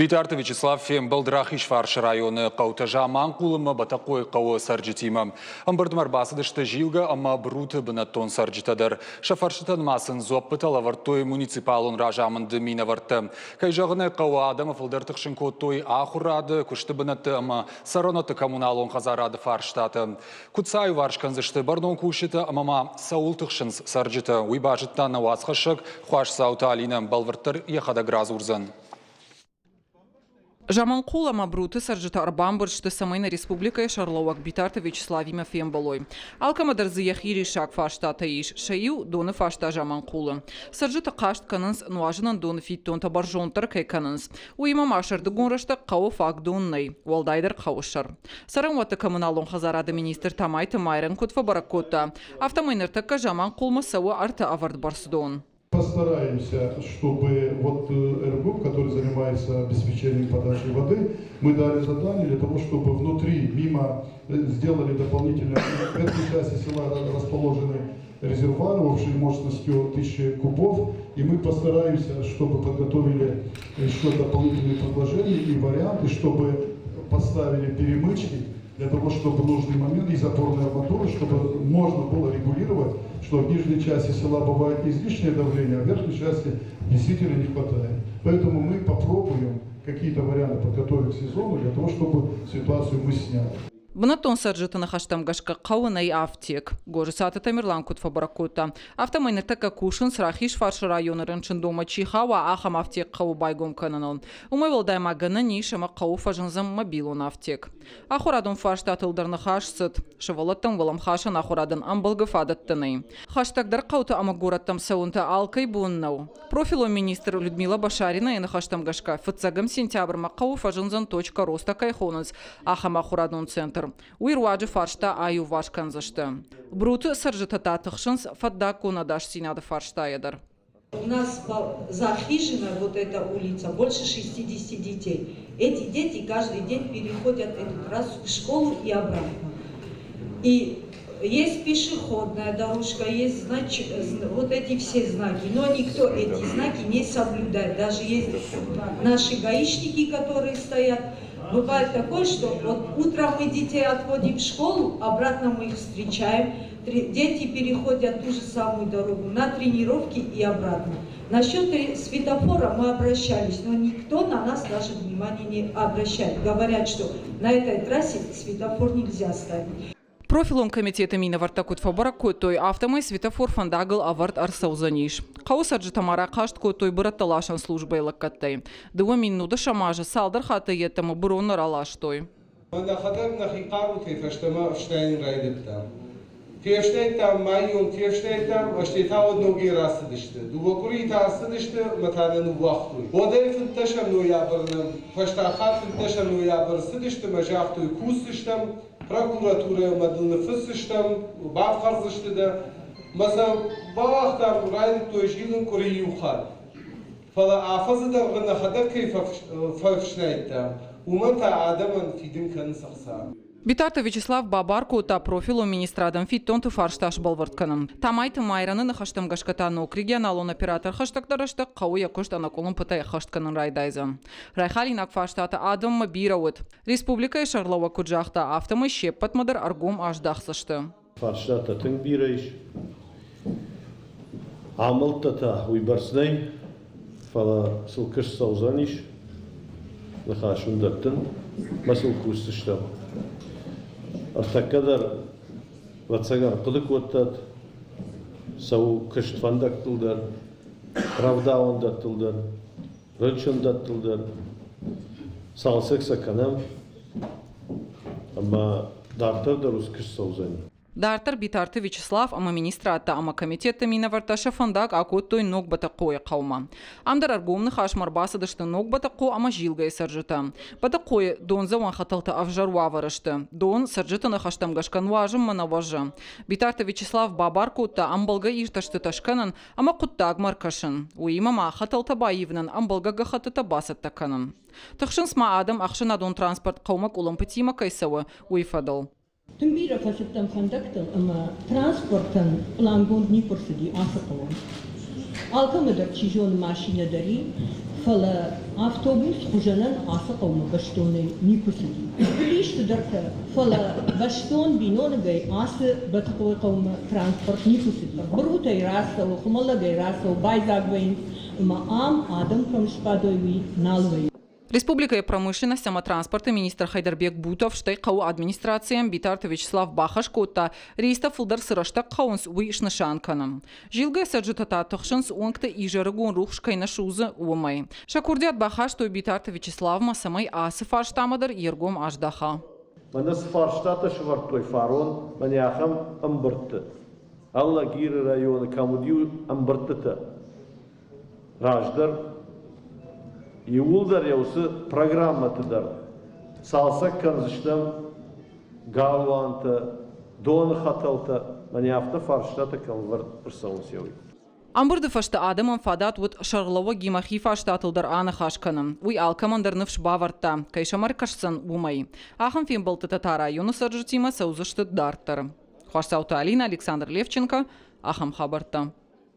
Битарты Вячеслав фембӕлд Рахизфарсы районы хъӕутӕ Заманхъул ӕмӕ Бӕтӕхъойы хъӕуы цӕрджытимӕ. Ӕмбырдмӕ ӕрбацыдысты Зилгӕ ӕмӕ Бруты бынӕттон цӕрджытӕ дӕр. Сӕ фӕрстытӕн ма сын дзуӕппытӕ лӕвӕрдтой муниципалон разамынды минӕвӕрттӕ. Кӕй зӕгъын ӕй хъӕуы, адӕмы фылдӕр тыхсын кодтой ахуырады, куысты бынӕтты ӕмӕ цӕрӕнуӕтты коммуналон хӕдзарады фарстатӕ. Куыд сӕ аиуварс кӕндзысты бӕрнон кусджытӕ ӕмӕ ма цӕуыл тыхсынц цӕрджытӕ, уый базыдта нӕ уацхӕссӕг Хуасдзауты Алинӕ, бӕлвырддӕр йӕхӕдӕг радзурдзӕн. Заманхъул ӕмӕ Бруты цӕрджытӕ ӕрбамбырд сты, цӕмӕй нӕ республикӕйы сӕргълӕууӕг Битарты Вячеславимӕ фембӕлой. Алкӕмӕ дӕр дзы йӕхи риссаг фарстатӕ ис. Сӕ иу – доны фарста Заманхъулы. Цӕрджыты хъаст кӕнынц, нуазынӕн доны фиддонтӕ бӕрзонддӕр кӕй кӕнынц. Уыимӕ ма сӕрдыгон рӕстӕг хъӕуы фаг дон нӕй, уӕлдайдӕр хъӕуы сӕр. Цӕрӕнуӕтты коммуналон хӕдзарады министр Тамайты Майрӕн куыд фӕбӕрӕг кодта, афтӕмӕй ныртӕккӕ Заманхъулмӕ цӕуы ӕртӕ ӕвӕрд бӕрц дон. Постараемся, чтобы вот РГУП, который занимается обеспечением подачи воды, мы дали задание для того, чтобы внутри, мимо, сделали дополнительно, в этой части села расположены резервуары общей мощностью 1000 кубов, и мы постараемся, чтобы подготовили еще дополнительные предложения и варианты, чтобы поставили перемычки для того, чтобы в нужный момент и запорные арматуры, чтобы можно было регулировать, что в нижней части села бывает излишнее давление, а в верхней части действительно не хватает. Поэтому мы попробуем какие-то варианты подготовить к сезону для того, чтобы ситуацию мы сняли. Бынӕттон цӕрджыты ныхӕстӕм гӕсгӕ хъӕуы нӕй афтек. Гожысаты Тамерлан куыд фӕбӕрӕг кодта, афтӕмӕй ныртӕккӕ кусынц Рахизфарсы районы рынчындонмӕ чи хауа, ахӕм афтек хъӕуы байгом кӕныныл. Уымӕй уӕлдай ма гӕнӕн ис ӕмӕ хъӕуы фӕзындзӕн мобилон афтек. Ахуырадон фарстатыл дӕр ныхас цыд. Сывӕллӕттӕн уӕлӕмхасӕн ахуырадӕн ӕмбӕлгӕ фадӕттӕ нӕй. Хӕстӕгдӕр хъӕуты ӕмӕ горӕттӕм цӕуын та алкӕй бон нӕу. Профилон министр Людмила Башаринайы ныхӕстӕм гӕсгӕ, фыццӕгӕм сентябрмӕ хъӕуы фӕзындзӕн точка роста кӕй хонынц, ахӕм ахуырадон центр. Уый руаджы фарста аиуварс кӕндзысты. Бруты цӕрджытӕ та тыхсынц фӕндаггон ӕдасдзинады фарстайӕ дӕр. У нас за хижиной вот эта улица больше 60 детей. Эти дети каждый день переходят эту трассу в школу и обратно. И есть пешеходная дорожка, есть знач... вот эти все знаки, но никто эти знаки не соблюдает. Даже есть наши гаишники, которые стоят. Бывает такое, что вот утром мы детей отводим в школу, обратно мы их встречаем, дети переходят ту же самую дорогу на тренировки и обратно. Насчет светофора мы обращались, но никто на нас даже внимания не обращает. Говорят, что на этой трассе светофор нельзя ставить. Профилон комитеты минӕвӕрттӕ куыд фӕбӕрӕг кодтой, афтӕмӕй светофор фӕндагыл ӕвӕрд ӕрцӕудзӕнис. Хъӕуы цӕрджытӕ ма рахъаст кодтой бырӕттӕ ласӕн службӕйы лӕггӕдтӕй. 2 010 азы цалдӕр хатты йеддӕмӕ бырон нӕ раластой. Нӕхӕдӕг нӕхи хъарутӕй фӕстӕмӕ ӕфснайын райдыдтам. Фефснайдтам майон, фефснайдтам, стӕй та уӕд ногӕй рацыдысты. Дыууӕ къуырийы та ацыдысты ӕмӕ та нӕ ныууагътой. Уӕдӕй фынддӕсӕм ноябры нӕм фӕстаг хатт фынддӕсӕм ноябры цыдысты ӕмӕ загътой, кусдзыстӕм, прокуратурӕмӕ дыл ныффысдзыстӕм, бафхӕрдзысты дӕ. Мӕ сӕ бауагътам, райдыдтой зилын къуыри иу хатт. Фӕлӕ афӕдзы дӕргъы нӕхӕдӕг кӕй фӕфснайдтам, уымӕн та адӕмӕн фидын кӕнынц ӕхца. Битарты Вячеслав бабар кодта профилон министрадӕн фиддонты фарста сбӕлвырд кӕнын. Тамайты Майраны ныхӕстӕм гӕсгӕ та ног регионалон оператор хӕстӕгдӕр рӕстӕг хъӕуы йӕ куыст ӕнӕкъуылымпытӕй ӕххӕст кӕнын райдайдзӕн. Райхалинаг фарстатӕ адӕммӕ бирӕ уыд. Республикӕйы сӕргълӕууӕг куыд загъта, афтӕмӕй се ппӕтмӕ дӕр ӕргом аздахдзысты. Фарстатӕ тынг бирӕ ис. Амӕлттӕ та уыйбӕрц нӕй, фӕлӕ сыл куыст цӕудзӕнис, ныхас уын дӕттын, мӕ сыл кусдзыстӕм. Ӕртӕккӕ дӕр ӕвӕццӕгӕн хъуыды кодтат, цӕуы куыст фӕндӕгтыл дӕр, рӕвдауӕндӕттыл дӕр, рынчындӕттыл дӕр. Цалцӕг сӕ кӕнӕм ӕмӕ дарддӕр дӕр уыцы куыст цӕудзӕни. Дарддӕр Битарты Вячеслав ӕмӕ министрадтӕ ӕмӕ комитетты минӕвӕрттӕ сӕ фӕндаг акодтой Ног Бӕтӕхъойы хъӕумӕ. Ам дӕр ӕргом ныхасмӕ ӕрбацыдысты Ног Бӕтӕхъо ӕмӕ Зилгӕйы цӕрджытӕ. Бӕтӕхъойы дондзӕуӕн хӕтӕлтӕ ӕвзӕр уавӕры сты. Дон цӕрджыты ныхӕстӕм гӕсгӕ нуазынмӕ нӕ бӕззы. Битарты Вячеслав бабар кодта ӕмбӕлгӕ иртӕстытӕ скӕнын ӕмӕ хъуыддагмӕ ӕркӕсын. Уыимӕ ма хӕтӕлтӕ баивынӕн ӕмбӕлгӕ гӕххӕттытӕ бацӕттӕ кӕнын. Тыхсынц ма адӕм ӕхсӕнадон транспорт хъӕумӕ къуылымпытимӕ кӕй цӕуы, уый фӕдыл. Тынг бирӕ фӕцыдтӕн фӕндӕгтыл ӕмӕ транспортӕн пълангонд никуы рцыди ацы хъӕуӕн. Алкӕмӕ дӕр, чи зоны, машинӕ дӕр и, Фӕлӕ автобус хуызӕнӕн ацы хъӕумӕ бӕстонӕй никуы цыди. Уыдис цыдӕртӕ, фӕлӕ бӕстон биноныгӕй ацы Бӕтӕхъойы хъӕумӕ транспорт никуы цыди. Бырутӕй рацӕуы, хуымӕллӕгӕй рацӕуы, байдзаг вӕййынц, ӕмӕ ам адӕм кӕм сбадой, уый нал вӕййы. Республикӕйы промышленность ӕмӕ транспорты министр Хайдарбек Бутов, стӕй хъӕуы администрацийӕн Битарты Вячеслав бахӕс кодта, рейстӕ фылдӕр цы рӕстӕг хъӕуынц, уый снысан кӕнын. Зилгӕ цӕрджытӕ та тыхсынц, уынгты изӕрыгон рухс кӕй нӕ судзы, уымӕй. Сӕ курдиат бахастой Битарты Вячеславмӕ, цӕмӕй ацы фарстамӕ дӕр йе ргом аздаха. Мӕнӕ цы фарстатӕ сӕвӕрдтой фарон, мӕнӕ ахӕм ӕмбырдты. Алагиры районы кӕм уыди ӕмбырдтытӕ, раздӕр иууылдӕр йӕ уыцы программӕты дӕр цалцӕг кӕндзыстӕм галуантӕ, доны хӕтӕлтӕ, мӕнӕ афтӕ фарстатӕ кӕм ӕвӕрд ӕрцӕуынц, уый. Ӕмбырды фӕстӕ адӕмӕн фадат уыд сӕргълӕууӕгимӕ хи фарстатыл дӕр аныхас кӕнын. Уый алкӕмӕн дӕр ныфс бавӕрдта, кӕй сӕм ӕркӕсдзӕн, уымӕй. Ахӕм фембӕлдтытӕ та районы цӕрджытимӕ цӕудзысты дарддӕр. Хуасдзауты Алинӕ, Александр Левченко, ахӕм хабӕрттӕ.